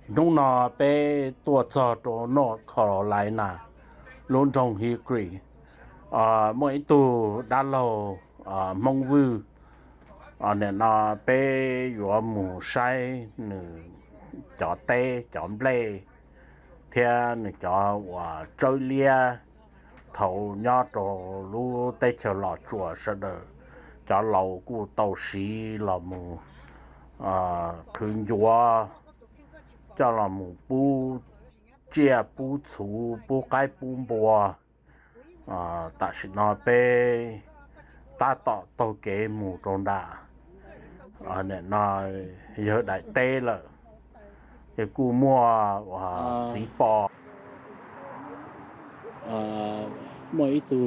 Hnub no peb tuaj txog rau North Carolina, lub nroog Hickory, muaj ib tug dab laug Hmoob Vwj. Nim no peb yuav mus saib nws cov teb cov nplej thiab nws cov uas tsawb liab thaum nyob rau lub teb chaws Los Tsuas sawv daws, cov laus kuj tau siv los mus qhwv ncuav coj los mus pub tsiaj pub txhuv pub qaib pub npua. Tam sim no peb tab tom taug kev mus rau nram, nim no yawg daim teb lawm, ces kuj muaj txiv pos. Muaj ib tug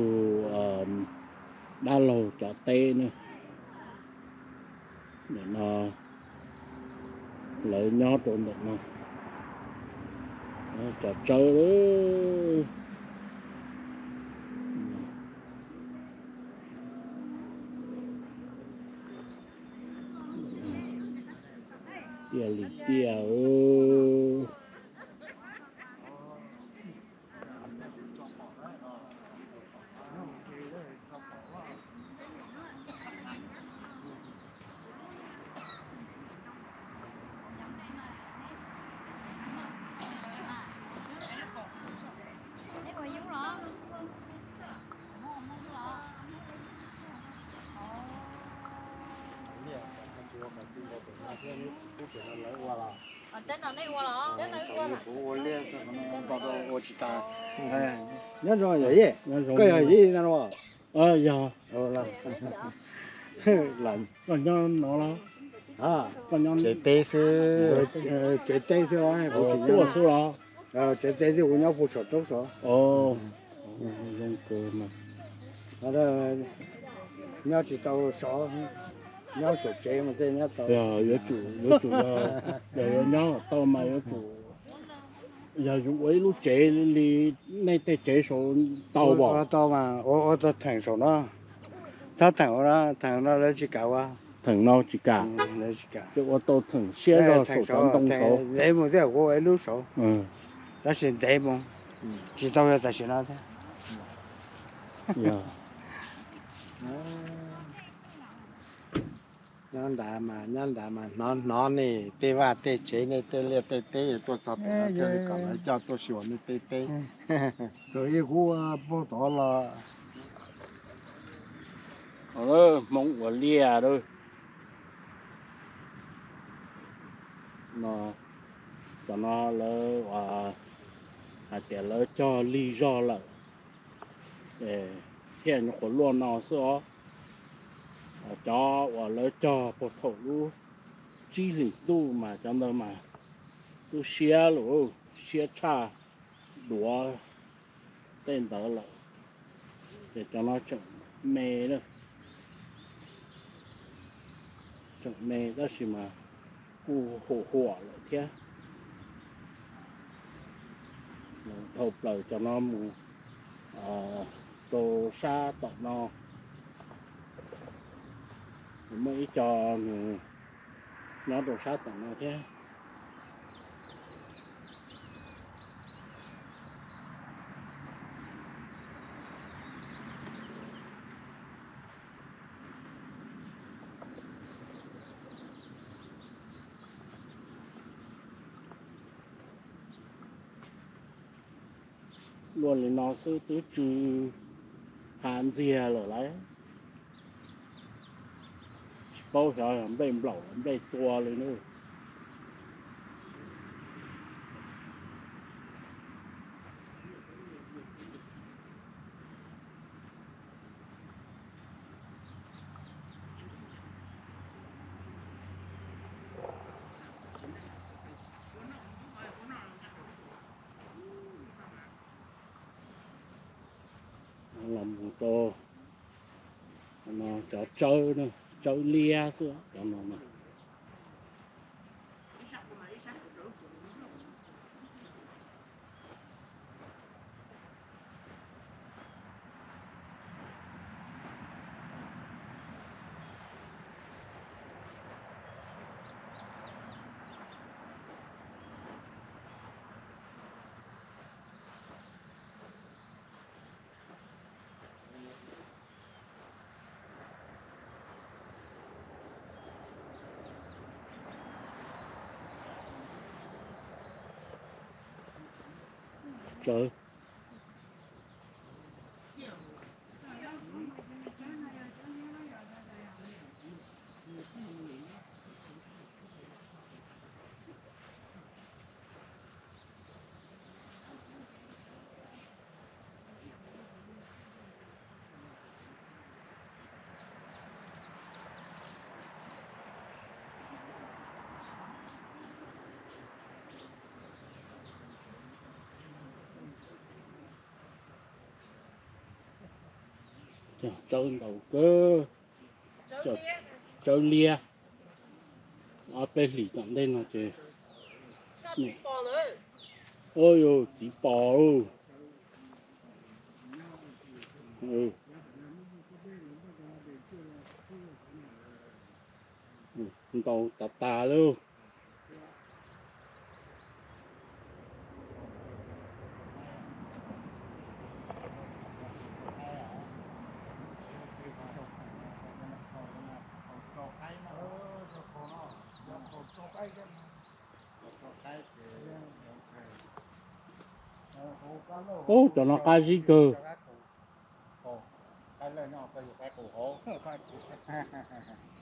dab laug cov teb na, nim no lawv nyob rau ntawm no, cov tsawb tiaj li tiaj. Kuv ua liaj ua tsis tas. Nyob zoo yawm yij, koj yog yawm yij no los? Yog. Koj nyob no los? Tsev teb xwb. Tsev teb xwb, tuaj xwb los? Tsev teb xwb, kuv nyob puag saum roob saud. Zoo kawg mas. Nyob tsis tau sov, nyob saum tsev mas thiaj nyob tau. Yuav tsum, yuav tsum, yog yuav nyob tau mas yuav tsum, yog yus ua ib lub tsev li nej tej tsev saud tau pom? Tau mas, ua tau theem saum no, txhob theem ua no, theem no lawv tsis kam ua. Theem no tsis kam. Ces ua tau theem siab zog saum cov ntoo saud. Ntev mus thiab, kuv ua ib lub saud, tab sis ntev mus, tsis tau yog tam sim no thiab. Nyob nrad mas, nyob nrad mas hnov hnov nej tej vaj tej tsev, nej tej liaj tej teb, tuaj txog pem no thiaj li kom lawv coj tuaj xyuas nej tej teb. Tus ib kuv puag tod los, Hmoob ua liaj lawm. No, cov no lawv hais tias lawv cog lig zog lawm, thiaj nyuam qhuav luaj no xwb os. Cov uas lawv cog puag thaum lub tsib hlis ntuj mas cov ntawd mas tu siab lawm, siab tshaj duav tej ntawd lawm. Ces cov no tseem me, tseem me tab sis mas kuj huam huam lawm thiab. Dhau plaws cov no mus rau sab tom no, muaj ib co nws nyob rau sab tom no thiab. Luaj li no xwb twb tsw hav ntxiag lawm lauj. Tsis paub xyov yog nplej nplaum los nplej txua li na. Los mus rau cov tsawb, tsawb liab xwb cov no na. Tsawv. Tsawv ntau kawg. Tsawv liab. Ob peb hlis tom ntej no ces, ua yus txiv pos lauj. Ntau tas tas lauj. Ub, cov no qab zib kawg.